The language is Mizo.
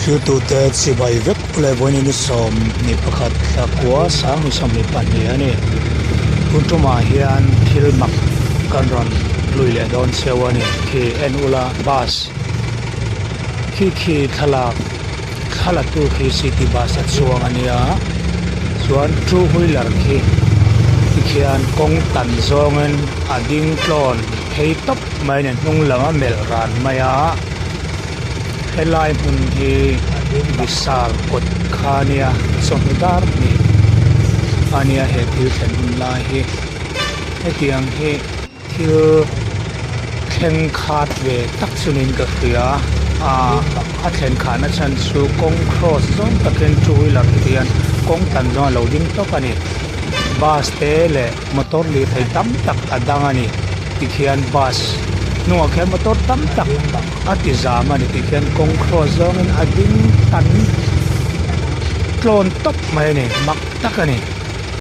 Thiltute chibai vek ule vawiin ni sawmhnih pakhat thla kua sanghnih sawmhnih pahnih a ni. Tun tumah hian thil mak kan rawn lui leh dawn cheu a ni. Khi en ula bus khi khi thlalak thla tu khi city bus a chuang a nia chuan two wheeler khi tikhian kawng tan zawngin a ding tlawn phei tawp mai a ni hnung lam a melh ran mai a. Helai hmun hi Vishal kawt kha a nia chawhnu dar hnih a nia he thil thlen hun lai hi hetiang hi thil thleng khat ve tak chu niin ka hria ah a thlen khahna chhan chu kawng cross zawng takin two wheeler te hian kawng tan zawng a lo ding tawp a ni bus te leh motor lirthei tam tak a dang a ni tikhian bus hnungah khian motor tam tak a ti zam a ni tikhian kawng cross zawngin a ding tan tlawn tawp mai a ni mak tak a ni.